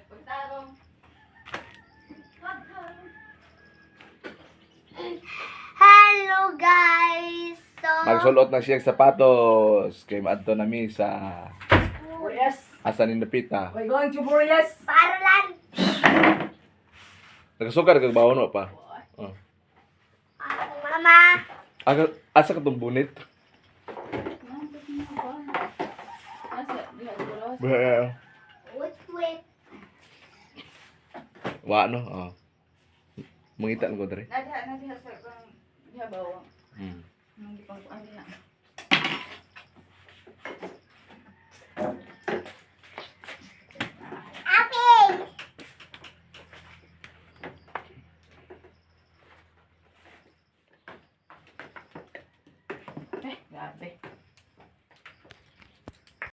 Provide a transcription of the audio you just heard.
Pagtarong. Hello, guys. So, Magsulot na siya sapatos kay maadto na mi sa Boreas. asa ni Napita. We're going to Boreas. Parolan. Nagasukar kag bawon pa. Oh. Ako, mama. Asa, asa ka tong bunit? Nasa, diha, siguro. Bro. Wait, wait. Wa no. Oh. Mangita ko dre. Nadiha, nadiha sa kang diha bawang.